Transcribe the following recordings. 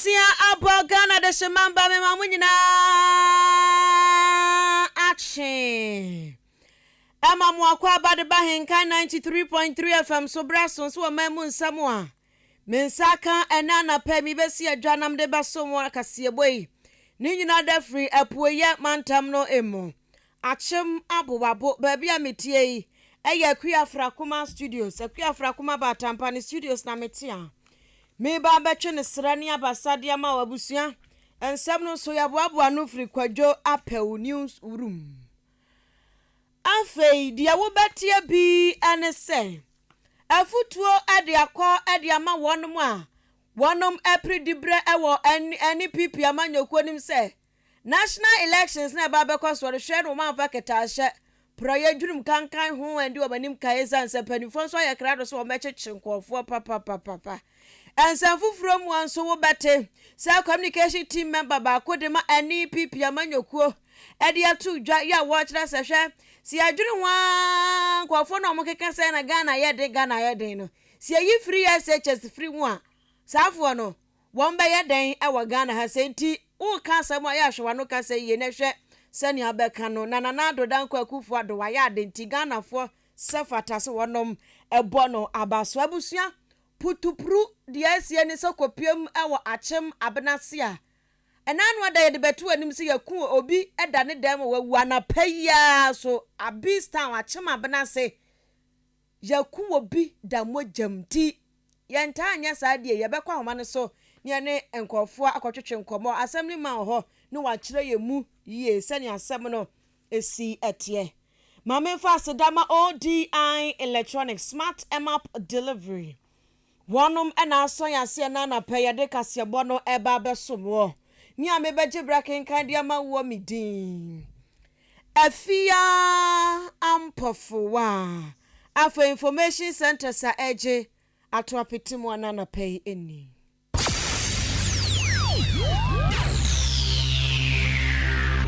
Nonsia abɔ Ghana dehyema mba mema mo nyinaa akye. Ɛma mo akɔ aba de ba Henkan 93.3 FM so berɛ aso nso wɔ man mu nsɛm a me nsa aka ɛnɛ anapa yi mebɛsi adwa na mede bɛso mo akaseɛbɔ yi ne nyinaa da firi apueeɛ mantam no mu. Akyem Aboabo, baabi a metie yi yɛ Akua Afrakoma Studios, Akua Afrakoma Baatampa ne studios na mete a mereba abɛtwe ne serɛ ne abasa de ama wo abusua. Nsɛm no nso yɛaboaboa ano firi Kwadwo Apɛw News Room. Afei deɛ wobɛteɛ bi ne sɛ, afutuo de akɔ de ama wɔnom a wɔnom pere diberɛ wɔ NPP amanyɔkuo no mu sɛ National elections na ɛba bɛkɔ soɔ no hwɛ na wɔn amfa kɛtɛahyɛ, porɔeɛ, dwirim kankan ho andi wɔn anim kan ɛsiane sɛ mpanimfoɔ nso ayɛ krado sɛ wɔbɛkyekye nkurɔfoɔ papapapapa. Nsɛm foforɔ mu a nso wobɛte sɛ communication team member baako de ma NPP amanyɔkuo de ato dwa yɛ a wɔrekyerɛ sɛ hwɛ sɛ yɛdwene ho ara nkurɔfoɔ no a wɔkeka sɛ na Ghana yɛ den Ghana yɛ den no sɛ yɛyi free SHS firi mu a saafoɔ no Wɔn bɛyɛ dɛn wɔ Ghana ha sɛ nti wo ka asɛm a yɛ a hwɛ wano kasa yie na hwɛ sɛnea wobɛka no na Nana Addo Dankwa Akufo Addo wayɛ ade nti Ghanafoɔ sɛ fata sɛ wɔnom bɔ no aba so abusua putupru deɛ asie ne sɛ kɔpiem wɔ Akyem Abenase a ɛna ano ada yɛde bɛto anim sɛ yɛku obi da ne dan mu wawu anapa yi ara so Abis Town Akyem Abenase Yɛku obi da mogyam nti, yɛntaa nyɛ saa deɛ, yɛbɛkɔ ahoma no so na yɛne nkurɔfoɔ akɔtwetwe nkɔmmɔ, assembly man wɔ hɔ na wakyerɛ yɛn mu yie sɛnea asɛm no si teɛ. Ma memfa aseda ma ODI Electronics Smart Map Delivery. Wɔnom na asɔ yɛn ase ɛna anapa yi yɛde kaseɛbɔ no ɛreba abɛsom woɔ. Me a mebɛgye berɛ akenkan de ama woɔ me din Afia Ampɔfowa. Afei information centres a ɛregye ato apete mu ana anapa yi ni.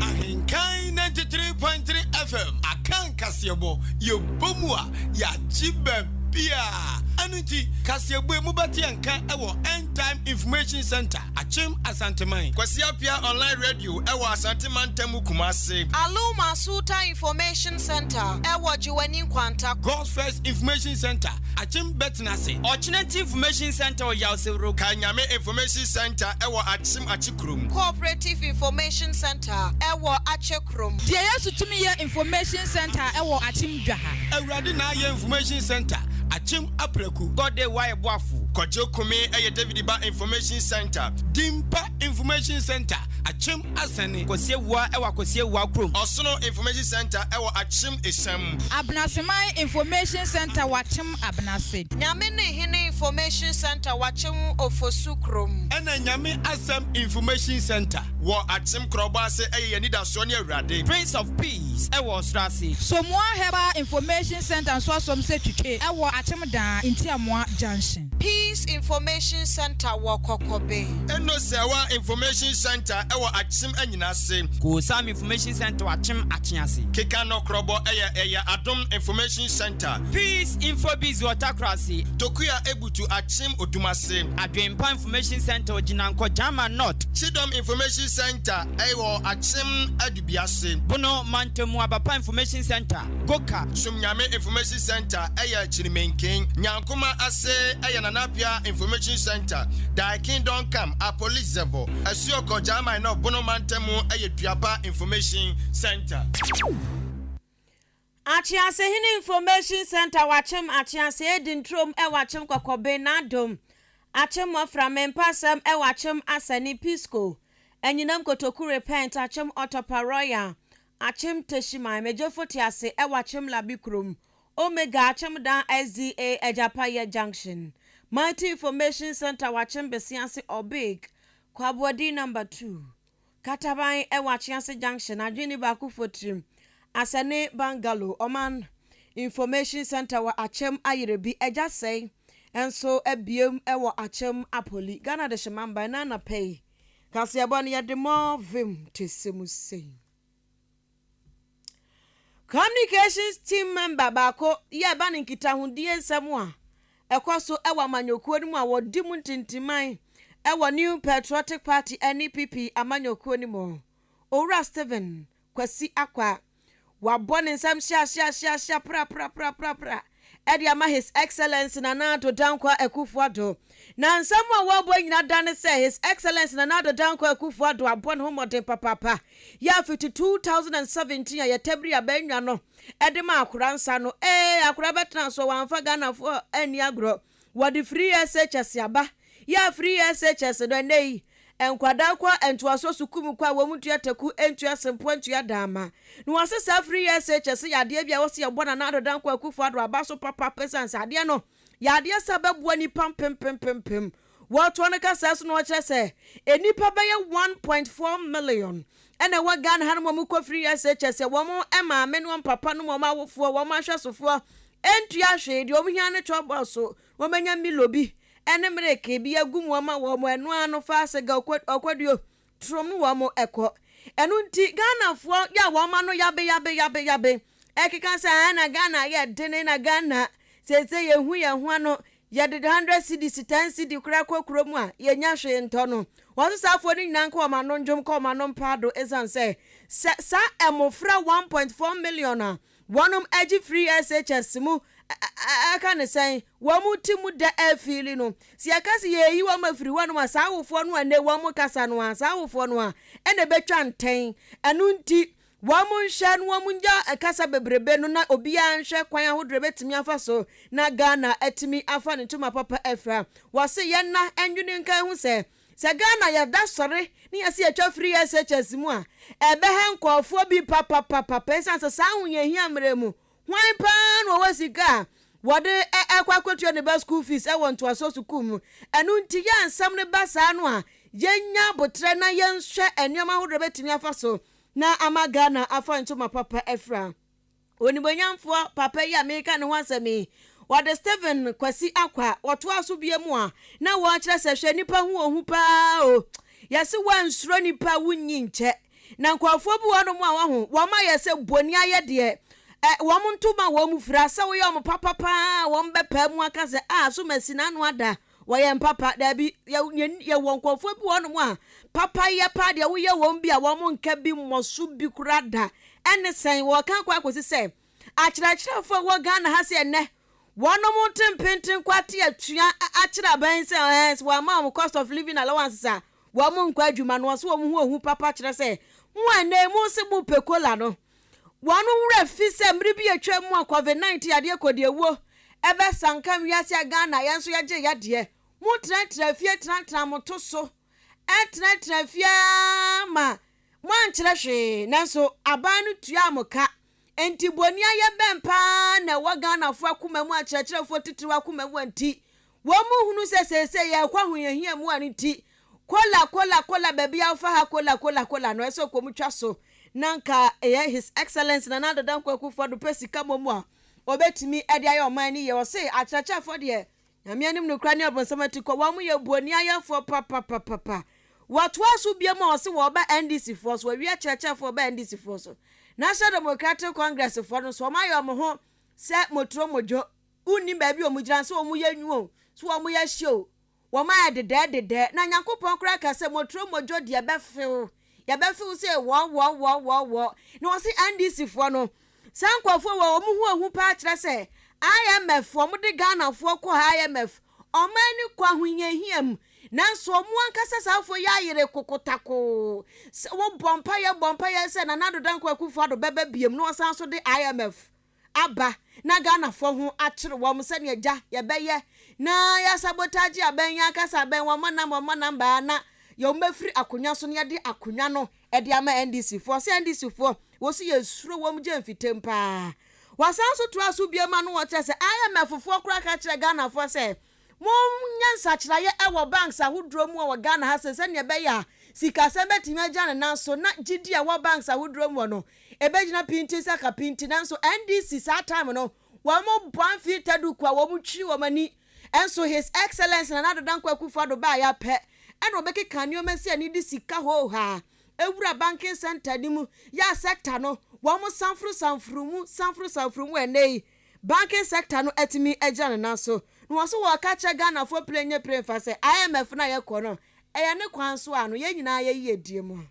Ahenkan 93.3 FM Akan kaseɛbɔ yɛbɔ mu a yɛagye baabiaa ɛno nti kaseɛbɔ yi mobɛte yɛn nka wɔ End Time Information Center Akyem Asanteman. Kwasi Appiah Online Radio wɔ Asante Mantam mu Kumase. Aluma Sultan Information Center wɔ Gyewane Nkwanta. God's First Information Center, Akyem Bɛtenase. Ɔkyenati Information Center wɔ Yawsewuro. Kae Nyame Information Center wɔ Akyem Akyekurom. Cooperative Information Center wɔ Akyekurom. Deɛ Yesu Tumi Yɛ Information Center wɔ Akyem Dwaha. Awurade Na Ayɛ Information Center, Akyem Apraku. God Day Wayɛ Boafo. Kwadwo Kome yɛ David Ba Information Centre, Dimpa Information Centre, Akyem Asɛne. Kwasi Awuah wɔ Akwasi Awuah kurom. Ɔsono Information Centre wɔ Akyem Esiam. Abenaseman Information Centre wɔ Akyem Abenase. Nyame Ne Hene Information Centre wɔ Akyem Ofosu kurom. Ɛna Nyame Asɛm Information Centre wɔ Akyem Korɔbɔ ase yɛ yɛn anidasoɔ ne Awurade. Prince of Peace wɔ Ɔsoro ase. Somoa Herbal Information Centre nso asɔm sɛ Twitwe wɔ Akyem Daa, Ntiamoa Junction. Peace Information Centre wɔ Kɔkɔbe. Eno Sɛwa Information Centre wɔ Akyem Anyinase. Koosam Information Centre wɔ Akyem Akyease. Keka Nɔkorɔbɔ yɛ Ɛyɛ Adom Information Centre. Peace Infobiz wɔ Takorase. Tokua Ebutu Akyem Odumase. Adwempa Information Centre wɔ Gyinankɔ Gyama North. Kyidɔm Information Centre wɔ Akyem Adubiase. Bono Mantamu Abapa Information Centre, Goka. Somnyame Information Centre yɛ Kyirimenken. Nyankoma ase yɛ Nana Appiah Information Centre, Thy Kingdom Come, Apolizevo, Asuokɔ Gyamai North Bono Mantamu yɛ Duaba Information Centre. Akyeasehene Information Centre wɔ Akyem Akyease Edi Nturom wɔ Akyem Kɔkɔbe N'Adom Akyem Mmɔfra Mempasɛm wɔ Akyem Asani Pisco Anyinam Kotoku Repent Akyem Ɔtɔpa Royal Akyem Tehyiman Megyefo Tease wɔ Akyem Labi Kurom Omega Akyem Dan SDA Agyapayɛ Junction Mighty Information Centre wɔ Akyem Besease Ɔbig Kwaboadi Number 2 Kataban wɔ Akyease Junction Adwene Baako Fotirim Asɛne Bungalow Ɔman Information Centre wɔ Akyem Ayerebi Agya Sɛe nso abiem wɔ Akyem Apoli Ghana Dehyemamba ɛna anapa yi kaseɛbɔ no yɛde more vim te sɛ mu sei. Communications team member baako yɛ ɛba ne nkitahodie nsɛm a ɛkɔ so wɔ amanyɔkuo no mu a wɔdi mu ntintiman. wɔ New Patriotic Party, NPP, amanyɔkuo no mu, Owura Stephen Kwasi Akwa, wabɔ ne nsam hyeahyeahyeahyea praprapraprapra de ama His Excellency Nana Addo Dankwa Akufo-Addo. Na nsɛm a wɔabɔ nyina da ne sɛ His Excellency Nana Addo Dankwa Akufo-Addo abɔ ne ho mmɔden papaapa yɛ afiti 2017 a yɛtabiri abannwa no de ma akora nsa no. Ee, akora bɛtena so, wamfa Ghanafoɔ anni agorɔ. Wɔde free SHS aba. Yɛ a free SHS no, ɛnnɛ yi, nkwadaa kɔ ntoasoɔ sukuu mu kɔ a wɔn ntua taku, ntua sempoa, ntua daama. Na wɔse saa free SHS yɛ adeɛ bi a ɛwɔ sɛ yɛbɔ Nana Addo Dankwa Akufo Addo aba so papaapa ɛsiane sɛ adeɛ no yɛ adeɛ sɛ ɛbɛboa nnipa mpempempempem. Wɔtoa no kasaa so na wɔkyerɛ sɛ nnipa bɛyɛ 1.4 million ɛna ɛwɔ Ghana hanom a wɔkɔ free SHS a wɔn maame ne wɔn papa nom wɔn awofoɔ, wɔn ahwɛsofoɔ ntua hwee, deɛ wɔn hia ne chalkboard so wɔbɛnya Milo bi ne meleke bi agu mu ama wɔn, ɛno ara no fa sɛ ga ɔkwaduo turom no wɔn kɔ. Ɛno nti Ghanafoɔ yɛ a wɔn ano yabe yabe yabe yabe ɛkeka sɛ ɛɛ na Ghana yɛ dene na Ghana seesei yɛhu yɛn ho ano yɛde 100 cedis 10 cedi koraa kɔ kuro mu a yɛnya hwee ntɔ no. Wɔn nso saafoɔ no nyinaa nka wɔn ano ndwom ka wɔn ano mpaado ɛsiane sɛ sɛ saa mmofra 1.4 million a Wɔnom agye firi SHS mu ɛka ne sɛn? Wɔn ti mu dɛ afiili no. Sɛ yɛka sɛ yɛreyi wɔn afiri hɔnom a, saa awofoɔ no a nnɛ wɔn kasa no a, saa awofoɔ no a ɛna ɛbɛtwa ntɛn. Ɛno nti, wɔn nhwɛ na wɔn ngya kasa bebrebe no na obiara nhwɛ kwan ahodoɔ ɛbɛtumi afa so na Ghana atumi afa ne ntoma papa afira. Wɔse yɛnna nwene nka nhu sɛ Sɛ Ghana yɛda sɔre ne yɛse yɛtwa firi SHS mu a, ɛbɛha nkurɔfoɔ bi papapapapa ɛsiane sɛ saa ahohiahia mmerɛ mu, hwan paa na ɔwɔ sika a wɔde ɛkɔ akɔtua ne ba school fees ɛwɔ ntoasoɔ sukuu mu. Ɛno nti yɛ a nsɛm no ba saa no a, yɛnya aboterɛ na yɛnhwɛ nneɛma ahodoɔ bɛtumi afa so na ama Ghana afa ntoma papa afira. Onimuonyamfoɔ papa yi a mereka ne ho asɛm yi, wɔde Stephen Kwasi Akwa, wɔtoaa so bia mu a, na wɔkyerɛ sɛ hwɛ nipa ho ohu paa o. Yɛse woansuro nipa a wonnyi nkyɛ. Na nkurɔfoɔ bi wɔ hɔnom a waho, wɔn ayɛ sɛ boni ayɛ deɛ, ɛ, wɔn ntoma wɔn fira, sɛ woyɛ wɔn papa paa a, wɔn bɛpaa mu aka sɛ, ah, so masi n'ano ada, Wɔyɛ mpapa? Daabi. Yɛwɔ nkurɔfoɔ bi wɔ hɔnom a, papayɛ paa deɛ woyɛ wɔn bi a, wɔn nka bi mmɔ so bi koraa da. Ɛne sɛn? Wɔka kɔ akɔsi sɛ, akyerɛkyerɛfoɔ a ɛwɔ Ghana ha sɛ ɛnnɛ, wɔnom te mpenten kɔ ate atua akyerɛ aban sɛ ɛɛ sɛ wɔama wɔn cost of living allowances a, wɔn nkɔ adwuma no. Wɔse wɔn ho ohu papa kyerɛ sɛ, mo a ɛnnɛ mo se mo pɛ kola no, Wɔn werɛ fi sɛ mmere bi atwam mu a Covid 19 yadeɛ kɔdiawuo ɛbɛsanka wiase a Ghana yɛn nso yɛgyee yadeɛ. Mo tenatena fie tenatena mo to so tenatena fie ara ma moankyerɛ hwee nanso aban no tuaa mo ka. Enti boniayɛ bɛn paa na ɛwɔ Ghanafoɔ akoma mu akyerɛkyerɛfoɔ titiriw akoma mu a nti Wɔn mu hunu sɛ seesei yɛrekɔ ahohiahia mu a no nti, kola, kola, kola, baabi a wofa ha kola, kola, kola no, ɛsɛ ɔkɔm twa so. Na nka ɛyɛ His Excellency Nana Addo Dankwa Akufo-Addo pɛ sika mmom a, ɔbɛtumi de ayɛ ɔman no yie. Ɔse akyerɛkyerɛfoɔ deɛ, Nyame anim nokora ne ɔbonsam atikɔ, wɔn yɛ boniayɛfoɔ papapapapa. Wɔtoa so biom a ɔse wɔba NDC foɔ so, wɔawie akyerɛkyerɛfoɔ wɔba NDC foɔ so. National Democratic Congress foɔ no nso, wɔn ayɛ wɔn ho sɛ motoro modwo. Wonnim baabi a wɔgyina, sɛ wɔyɛ nwu o, sɛ wɔyɛ hye o, wɔn ayɛ dedɛɛ dedɛɛ. Na Nyankopɔn koraa ka sɛ, Moturo modwo deɛ bɛfew, yɛbɛfew sɛ wɔ wɔ wɔ wɔ wɔ. Na wɔse NDC foɔ no, saa nkorɔfoɔ wɔ wɔn ho ahu paa kyerɛ sɛ IMF, wɔn de Ghanafoɔ kɔ IMF, wɔn ani kɔ ahohiahia mu, nanso wɔn ankasa saa foɔ yi ayere kokotakoo, sɛ wɔbɔ mpaeɛ bɔ mpaeɛ sɛ Nana Addo Dankwa Akufo-Addo bɛba biom na wɔsan nso de IMF aba na Ghanafoɔ ho akyere wɔn sɛdeɛ gya yɛbɛyɛ na yɛasabotage abɛn yɛn ankasa abɛn wɔn mmɔ nam wɔn mmɔ nam baa na yɛn bɛfiri akonnwa so na yɛde akonnwa no de ama NDC foɔ sɛ NDC foɔ wɔ so yɛsuro wɔn gye mfitam paa. Wɔsan nso toa so bio ma no wɔkyerɛ sɛ IMF foɔ koraa ka kyerɛ Ghanafoɔ sɛ Monyɛ nsakyeraeɛ wɔ banks ahodoɔ mu wɔ Ghana ha sei sɛdeɛ ɛbɛyɛ a sikasɛm bɛtumi agyina ne nan so na gyidie a ɛwɔ banks ahodoɔ mu no ɛbɛgyina pintinn sɛ kapinti. Nanso NDC saa time no wɔn bɔ amfii taduku a wɔn twi wɔn ani nso His Excellency Nana Addo Dankwa Akufo Addo baeɛ ara pɛ ɛna ɔbɛkeka nneɛma si ani de sika hoohaa ɛwura banking center no mu yɛ a sector no wɔn sanforo sanforo mu sanforo sanforo mu ɛnnɛ yi Banking sector no atumi agyina ne nan so na wɔn nso wɔreka kyerɛ Ghanafoɔ pire nyɛ pire mfa sɛ IMF no a yɛkɔ no Ɛyɛ ne kwan so a no yɛn nyinaa yɛ yiedie mu.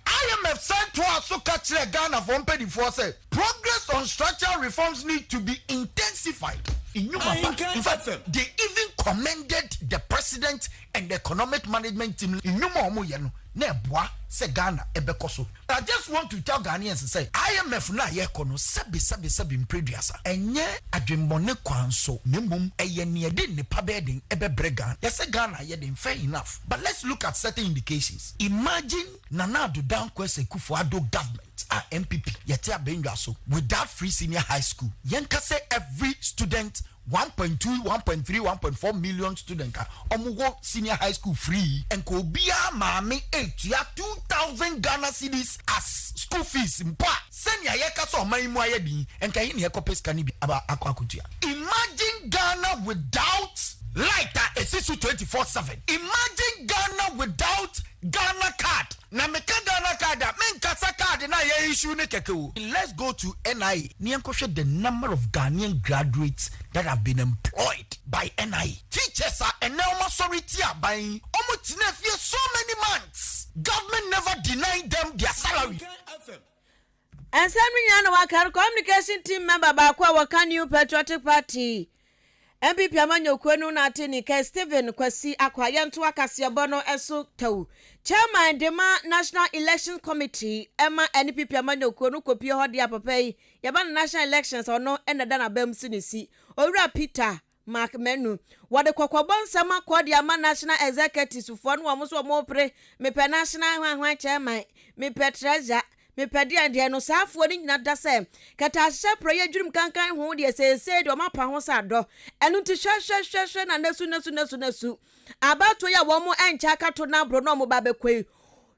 IMF san toaa so ka kyerɛɛ Ghanafoɔ mpanimfoɔ sɛ progress on structural reforms need to be intensified. Nnwuma pa. In fact, they even commended the president and the economic management team nnwuma a wɔyɛ no na ɛboa sɛ Ghana ɛbɛkɔ so. I just want to tell Ghanaians sɛ IMF no a yɛrekɔ no sɛbe sɛbe sɛbe mprɛduasa ɛnyɛ adwemmɔne kwan so na mmom ɛyɛ nea ɛde nnepa bɛyɛ den ɛbɛbrɛ Ghana. Yɛsɛ Ghana ayɛ den fair enough but let's look at certain indications. Imagine Nana Addo Dankwa Akufo Addo government a NPP yɛte abɛndwa so without free senior high school. Yɛnka sɛ every student 1.2, 1.3, 1.4 million student a ɔmo wɔ senior high school free nka obiara maame etua 2,000 Ghana cedis as school fees mpo a sɛnea yɛka sɛ ɔman yi mu ayɛ din nka yi na yɛkɔpɛ sika no bi aba akɔ akɔtua. Imagine Ghana without light a esi so 24/7. Imagine Ghana without Ghana card. Na meka Ghana card a menkasa card na yɛ issue ne kɛkɛ o. Let's go to NIA ne yɛnkɔhwɛ the number of Ghanaian graduates that have been employed by NIA. Teachers a ɛnɛ ɔmo asɔre ti aban yi ɔmo tena fie so many months, government never denied them their salary. Nsɛm no nyinaa na waka no. Communication team member baako a wɔka New Patriotic Party, NPP amanyɔkuo no na ate ne kɛ Stephen Kwasi Akwa. Yɛnto akaseɛbɔ no so taw. Chairman de ma National Election Committee ɛma NPP amanyɔkuo no kɔpie hɔ de apapa yi yɛba no national elections ɔno ɛna da n'abam si ne si Owura Peter Mark Menu wɔde kɔkɔbɔ nsɛm akɔ de ama national executives foɔ no. Wɔn nso wɔn pere mepɛ national hwanhwan chairman, mepɛ treasurer, mepɛ deɛ deɛ no saafoɔ no nyina da sɛ kɛtɛ ahyehyɛ porɔ yɛ dwirim kankan ho deɛ seesei deɛ ɔma pa ho sɛ adɔ ɛno nti hwɛhwɛhwɛhwɛ na nasu nasu nasu nasu abatoɔ yi a wɔn nkyɛn akato n'aboro na wɔn ba bɛkɔ yi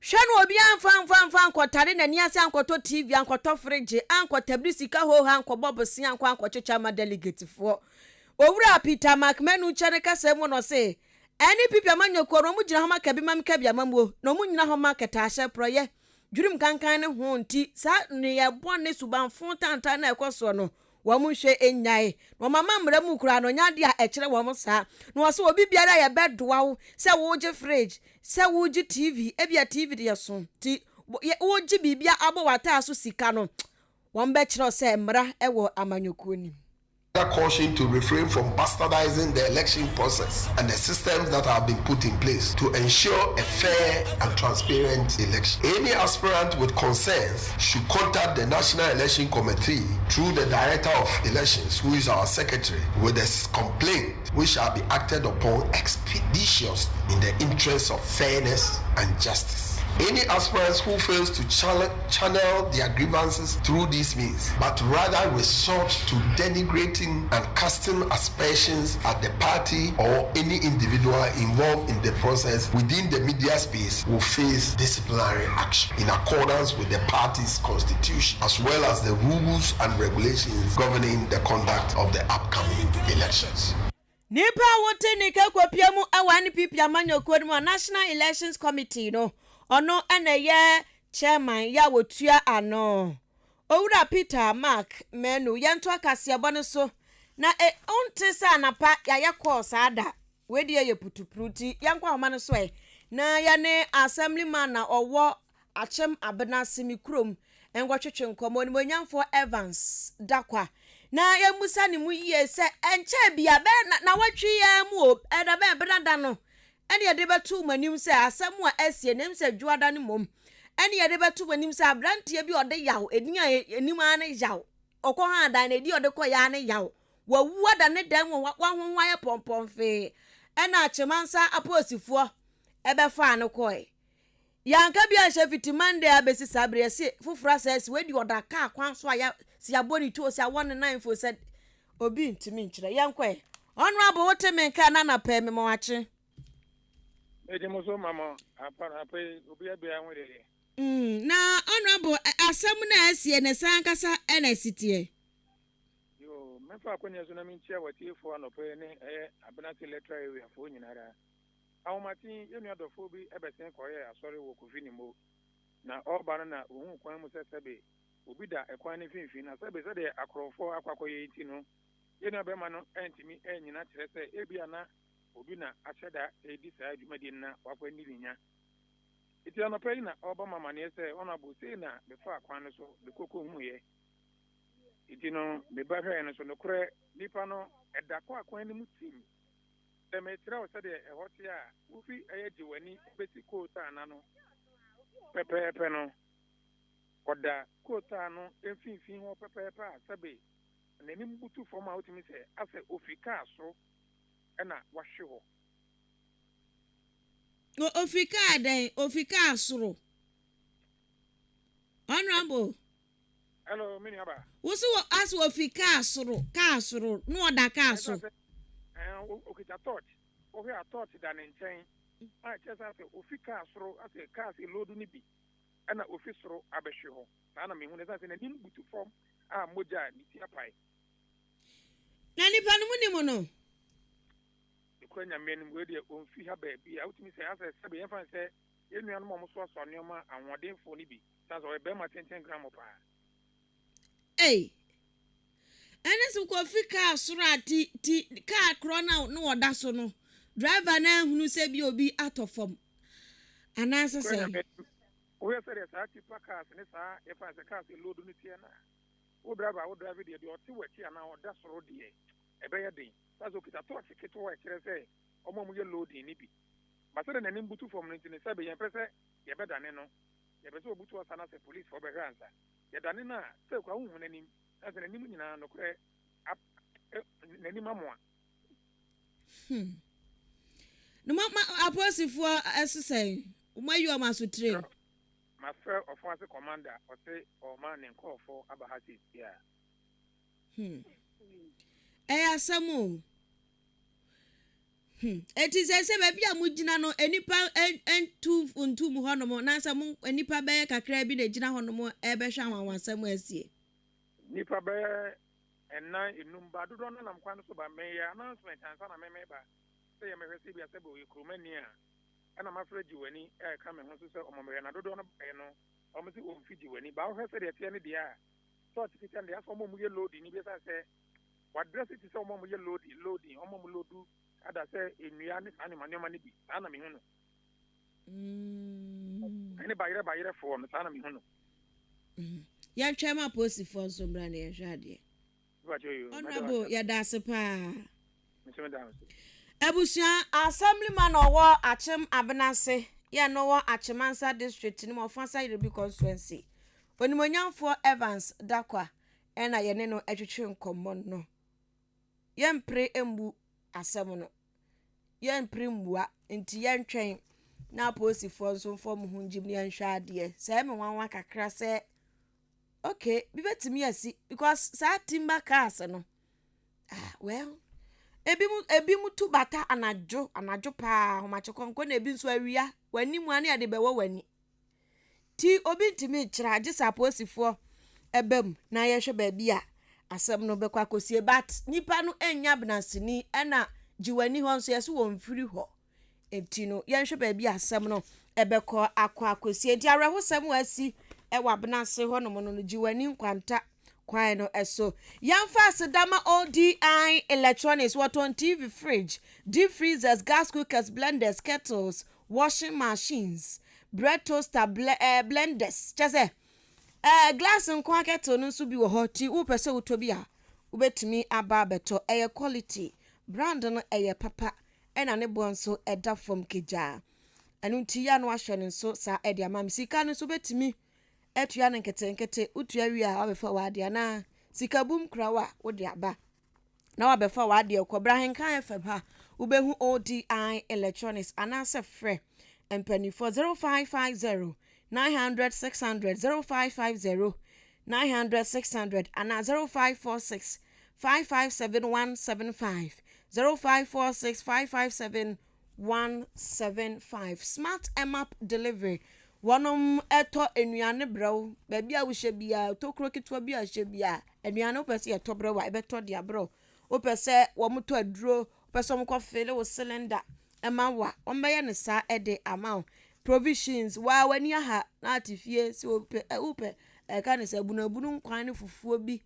hwɛ no obiara mfa mfa mfa nkɔtare n'ani ase ankɔtɔ TV ankɔtɔ fridge ankɔtabiri sika hoha ankɔbɔ bosia ankɔ ankɔkyekyɛ ama delegatefoɔ. Owura Peter Macmanu nkyɛn kasa mu no se NPP amanyɔkuo no wɔn gyina hɔ ma kabi mam kabi amamuo na wɔn nyina hɔ ma kɛtɛ ahyɛ porɔyɛ dwirim kankan ne ho nti saa nneyɛ bɔ ne subanfo tantan na ɛkɔ soɔ no wɔn nhwɛ nyae na wɔn ama mmara mu kura no nya adeɛ a ɛkyerɛ wɔn saa na wɔsɛ obi biara yɛ bɛdoa wo sɛ wogye fridge sɛ wogye TV ebia TV deɛ so ti wogye biribi abɔ w'ataa so sika no wɔn bɛkyerɛw sɛ mmara ɛwɔ amanyɔkuo nim. Caution to refrain from bastardizing the election process and the systems that have been put in place to ensure a fair and transparent election. Any aspirant with concerns should contact the National Election Committee through the Director of Elections, who is our secretary, with a complaint which shall be acted upon expeditiously in the interest of fairness and justice. Any aspirants who fails to channel their grievances through these means, but rather resort to denigrating and casting aspersions at the party or any individual involved in the process within the media space, will face disciplinary action in accordance with the party's constitution as well as the rules and regulations governing the conduct of the upcoming elections. Nipa a wote ne kakopia mu ɛwɔ NPP amanyɔkuo no mu a National Elections Committee no ɔno ɛna ɛyɛ chairman yɛ a wotua ano Owura Peter Mark Manu. Yɛnto akaseɛbɔ no so na e ɔnte sɛ anapa yɛayɛ kɔɔ saa da wei deɛ yɛ putupuru ti yɛnkɔ ahoma no so ɛ na yɛne assemblyman na ɔwɔ Akyem Abenase mi kurom nkɔtwetwe nkɔmmɔ Onimonyamfoɔ Evans Dakwa na yɛmmusa ne mu yie sɛ ɛnkyɛn bia bɛɛ na na wɔtwe yɛn mu o ɛda bɛn benada no ɛne yɛde bɛto wɔn anim sɛ asɛm a ɛsie nem sɛ dwoada no mmom ɛne yɛde bɛto wɔn anim sɛ aberanteɛ bi a ɔde yaw eni a anim ara ne yaw ɔkɔ ha adan na edi a ɔde kɔ ya ne yaw wawu ada ne dan mu wahoho ayɛ pɔmpɔnfee ɛna Akyemansa apolisifoɔ ɛbɛfaa no kɔɛ yanka bi ahyɛ fiti Monday abɛsi saa bere yɛsi foforɔ asɛ si wadi ɔda kaa kwan so a ya si abɔ ne tuo si awɔ ne nan fo sɛ obi ntumi nkyerɛ. Yɛnkɔɛ Honourable, wote me nka na napɛ me ma wakye. Mede mo so mama apa apa yi obi abia ho deɛ. Na Honourable, asɛm no a asie ne san ankasa ɛna asi teɛ. Yo, mɛfa akɔnya so na menkyia watiefoɔ anɔpɛ yi ne ɛyɛ Abenase electoral area foɔ nyinara. Ahomaten yɛn nua dɔfoɔ bi ɛbɛsen kɔyɛ asɔre wɔ Kofi ne mo na ɔreba no na ohun kwan mu sɛ sɛbe obi da ɛkwan no mfimfini na sɛbe sɛdeɛ akorɔmfoɔ akɔ akɔyɛ yi ti no yɛn nua bɛrima no ɛntumi ɛnyina kyerɛ sɛ ebi ana. obi na ahyɛ da redi saa dwumadie no na wakɔ adi ne nya. Enti anɔpa yi na ɔrebɔ me amaneɛ sɛ, Honourable, sei na mefaa kwan no so mekɔ kɔhuiɛ. Enti no, meba hwɛeɛ no nso, nokorɛ nipa no, ɛda kɔ akwan no mu tim. Sɛ mekyerɛ wo sɛdeɛ ɛhɔ teɛ a, wofi ɛyɛ gye w'ani bɛsi kootaa no ano pɛpɛɛpɛ no, ɔda kootaa no mfimfini hɔ pɛpɛɛpɛ a sɛbe n'anim butu fam a wotumi sɛ asɛ ofi kaa so na wahwe hɔ. O ofi kaa dɛn? Ofi kaa soro. Honourable. Hello, me nua ba. Wo so wɔ asɛ ofi kaa soro, kaa soro, na ɔda kaa so. Ɛɛ, okita torch. Wohwɛ a torch da ne nkyɛn. A ɛkyerɛ sɛ asɛ ofi kaa soro, asɛ kaa sɛ load no bi ɛna ofi soro abɛhwe hɔ. Saa na mehu no, ɛsiane sɛ n'anim butu fam a mogya a ne ti apae. Na nipa no mu nim no. Nokorɛ Nyame anim, wei deɛ ɔmfiri ha baabi a, wotumi sɛ asɛ sɛbe yɛmfa no sɛ yɛn nuanom a wɔsoasoa nneɛma ahoɔdenfoɔ no bi, sane sɛ ɔyɛ barima tenten grammɔ paa. Ei! Ɛne sɛ Kofi kaa soro a ti ti kaa korɔ no a na ɔda so no, driver no anhunu sɛ bi obi atɔ fam anaasɛ Nokorɛ sɛn? Nyame anim, wohwɛ sɛdeɛ saa tipa cars ne saa yɛfa no sɛ cars load no teɛ no a, wo driver a wo drive deɛ, deɛ ɔte w'akyi anaa ɔda soro deɛ, ɛbɛyɛ den. Saa sɛ ɔkita tɔɔkye ketewa a ɛkyerɛ sɛ wɔn a wɔyɛ loading no bi. But sɛdeɛ n'anim butu fam no nti no, sɛbe yɛmpɛ sɛ yɛbɛdane no. Yɛpɛ sɛ ɔbutu asa na sɛ policefoɔ bɛhwɛ ansa. Yɛdane no a, sɛ koraa wonhu n'anim. Na sɛ n'anim nyinaa nokorɛ ap ɛ n'anim amoa. Hmm. Na mo ma apolisifoɔ ɛso sɛn? Wɔn ayi wɔn asotire. Mafrɛ Ɔfoase commander, ɔse ɔrema ne nkorɔfoɔ aba ha seesei ara. Hmm. Ɛyɛ asɛm o. Hmm. Eti sɛ sɛ baabi a mogyina no nnipa ntu ntu mu hɔnom na sɛ mo nnipa bɛyɛ kakra bi na egyina hɔnom ɛbɛhwɛ anwanwasɛm asie. Nnipa bɛyɛ ɛnan enum ba dodoɔ no nam kwan no so ba meyɛ announcement ansa na meme ba sɛ yɛ mehwɛ sɛ bi asɛ bɛ ɔyɛ kuromani a ɛna mafrɛ gye w'ani ɛka me ho so sɛ ɔmo mehwɛ na dodoɔ no baeɛ no ɔmo sɛ ɔmfi gye w'ani ba wohwɛ sɛdeɛ ɛteɛ no deɛ a church kita no deɛ asɛ ɔmo a ɔmo yɛ loading no bi ɛsan sɛ wadrɛse te sɛ ɔmo a ɔmo yɛ loading loading ɔmo a ɔmo loadu ada sɛ nnua ne saa nneɛma nneɛma no bi saa na mehu no ɛne bayerɛ bayerɛfoɔ no saa na mehu no. Yɛntwɛn ma apolisifoɔ nso mmra na yɛnhwɛ adeɛ. Honourable yɛda ase paa. Abusua Assemblyman a ɔwɔ Akyem Abenase yɛ no wɔ Akyemansa District no mu Ɔfasa Yerebi Constituency. Onimuonyamfoɔ Evans Dakwa na yɛne no twetwe nkɔmmɔ no. Yɛmpere mmu asɛm no. Yɛmpere mmua nti yɛntwɛn na apolisifoɔ nso mfa wɔn ho ngyim na yɛnhwɛ adeɛ. Sɛ ɛyɛ me nwanwa kakra sɛ okay bi bɛtumi asi because saa timber cars no ah well ebi mu ebi mu tu bata anadwo anadwo paa ahomakye kɔnkɔ na ebi nso awia w'anim a ne yɛde bɛwɔ w'ani ti obi ntumi nkyerɛ agye sɛ apolisifoɔ ɛba mu na yɛhwɛ baabi a asɛm no bɛkɔ akɔsie but nipa no nya benasini ɛna gye w'ani hɔ nso yɛso wɔn mfiri hɔ Enti no, yɛnhwɛ baabi a asɛm no ɛbɛkɔ akɔ akɔsi. Enti awerɛhosɛm a asi ɛwɔ Abenase hɔnom no no, gye w'ani nkwanta kwan no so. Yɛmfa aseda ma ODI Electronics, wɔtɔn TV, fridge, deep freezers, gas cookers, blenders, kettles, washing machines, bread toaster, ble eh, blenders. Kyɛ sɛ, eh, glass nko a kettle no nso bi wɔ hɔ, ti wopɛ sɛ wotɔ bi a, wobɛtumi aba abɛtɔ. Ɛyɛ quality, brand no ɛyɛ papa. ɛna ne boɔ nso ɛda fam kegyaa. Ɛno nti yɛ a na wahwɛ no nso saa ɛde ama me. Sika no nso wobɛtumi atua no nketenkete, wotua wie a wabɛfa w'adeɛ anaa sika bum kura wo a wode aba na wabɛfa w'adeɛ kɔ. Bra Ahenkan FM ha wobɛhu ODI Electronics anaasɛ frɛ mpanimfoɔ 0550 900 600 0550 900 600 anaa 0546 557 175 0546 557 175 Smart Map Delivery wɔnom ɛtɔ nnuane brɛ wo baabi a wohyɛ biara tokuro ketewa bi a hyɛ biara aduane wopɛ sɛ yɛtɔ brɛ wo a ɛbɛtɔ de abrɛ wo wopɛ sɛ wɔn tɔ aduro wopɛ sɛ wɔn kɔ fele wo cylinder ɛma wo a wɔn bɛyɛ no saa ɛde ama wo provisions waa w'ani aha na ate fie sɛ wopɛ wopɛ ɛka ne sɛ abunabunu nkwan ne fufuo bi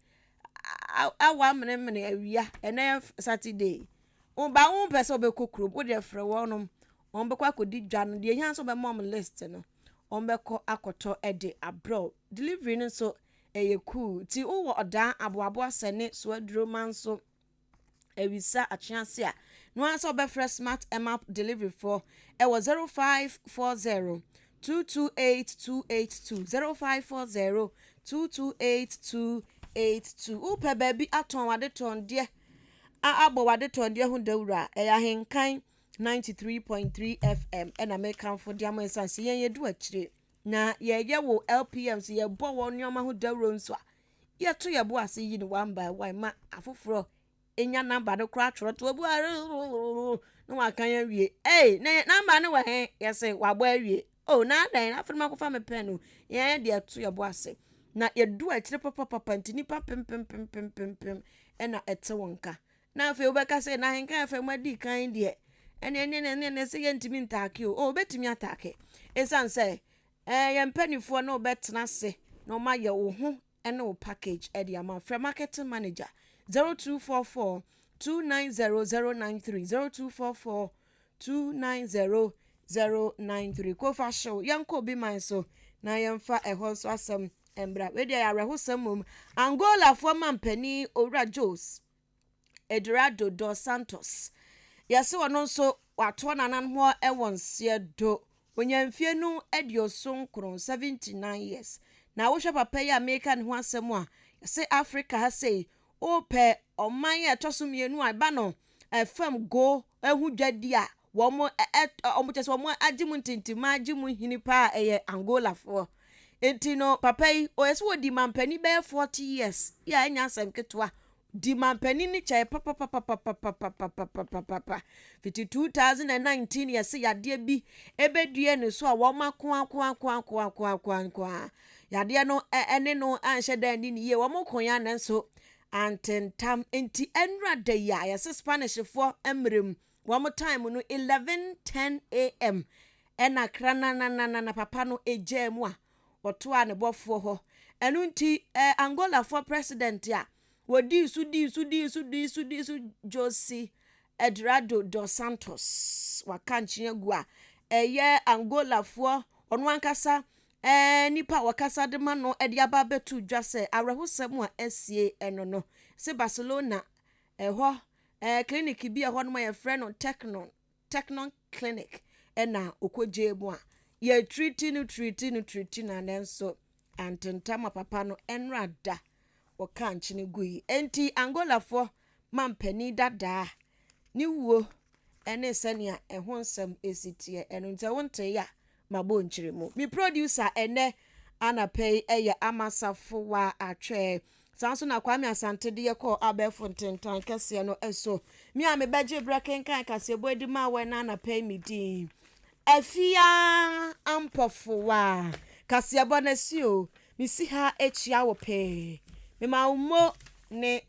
awa menemene awia ɛnɛ yɛ Saturday. Wo ba wo mpɛ sɛ wobɛkɔ kurom, wo deɛ frɛ wɔnom, wɔn bɛkɔ akɔdi dwa no, deɛ ehia nso bɛma wɔn list no, wɔn bɛkɔ akɔtɔ de abrɛ wo. Delivery no nso ɛyɛ cool. Nti wowɔ ɔdaa aboaboa sɛne so aduro ma nso awisa atwease a, no ara sɛ wobɛfrɛ Smart Map Delivery foɔ ɛwɔ 0540 228 282, 0540 228 282. Wopɛ baabi atɔn w'adetɔndeɛ a abɔ w'adetɔndeɛ ho dawuro a, ɛyɛ Ahenkan 93.3 FM ɛna mekamfo de ama, ɛsiane sɛ yɛn yɛdu akyire na yɛyɛ wo LPM so yɛbɔ wɔn nneɛma ho dawuro nso a, yɛto yɛbo ase yi no one by one ma afoforɔ enya number no koraa atwerɛ to abu na waka yɛn awie. Ei, na number no wɔ he? Yɛsɛ wabɔ awie o na adan afei ma akɔfa me pɛn no. Yɛn deɛ to yɛbo ase na yɛdu akyire papapapa, nti nipa pempempempempempem ɛna ɛte wɔn ka na afei wobɛka sɛ na Ahenkan FM adi kan deɛ, ɛne ɛne ɛne ɛne sɛ yɛntumi ntaake o. O wobɛtumi ataake, ɛsiane sɛ yɛn mpanimfoɔ na wobɛtena ase na wɔayɛ wo ho ne wo package ɛde ama. Frɛ marketing manager 0244 290093, 0244 290093. Kofa hyew, yɛnkɔ obi man so na yɛmfa ɛhɔ nso asɛm mbra. Wei deɛ yɛ awerɛhosɛm mmom. Angolafoɔ mampanin Owura Jose Eduardo dos Santos, yɛse ɔno nso watoɔ nanan ho wɔ nseɛ do. Onya mfie no 79, 79 years. Na wohwɛ papa yi a meka ne ho asɛm a, yɛse Africa ha sei, wopɛ ɔman a ɛtɔ so mmienu a ɛba no ɛfam go ɛho dwadi a wɔn ɛ wɔn kyɛ sɛ wɔn agye mu ntintima, agye mu hini paa, ɛyɛ Angolafoɔ. Nti no papa yi ɔyɛ sɛ wɔdi mampanin bɛyɛ 40 years yɛ a, ɛnya asɛm ketewa di mampanin ne kyɛɛ papapapapapapapapapa. Fiti 2019 yɛsɛ yadeɛ bi ɛbɛdue ne so a wɔn ako ako ako ako ako ako ako a yadeɛ no ɛne no anhyɛ dan ni ne yie, wɔn ko ya nanso antentam. Nti ɛnura da yi a yɛsɛ Spanishfoɔ mmerɛ mu wɔn time no 11:10 a.m. ɛna kranananana papa no egyaa mu a ɔtoa ne bɔfoɔ hɔ. Ɛno nti Angolafoɔ president a wɔdii so dii so dii so dii so dii so, Jose Eduardo dos Santos, waka nkyɛn gu a ɛyɛ Angolafoɔ ɔno ankasa nipa a wɔkasa de ma no de aba abɛto dwa sɛ awerɛhosɛm a asie ɛno no sɛ Barcelona ɛhɔ clinic bi a ɛhɔ nom a yɛfrɛ no Teknon Clinic ɛna okɔgye mu a yɛtreat no, treat no, treat no, nanso antentam a papa no ɛnora da wɔka nkyene gu yi. Enti Angolafoɔ mampanin dadaa ne wuo ɛne sɛnea ɛho nsɛm esi teɛ ɛno. Nti wonte a mabɔ nkyerɛ mu. Me producer ɛnɛ anapa yi ɛyɛ Amasafowa Atwɛ, saa nso na Kwame Asante de yɛkɔɔ abɛɛfo ntentan kɛseɛ no ɛso. Me a mebɛgye berɛ kenkan kaseɛbɔ adi ma wɔ ɛna anapa yi, me din Afia Ampɔfowa. Kaseɛbɔ no asi o, mesi ha akyia wɔ pɛɛ, mema wo mo ne.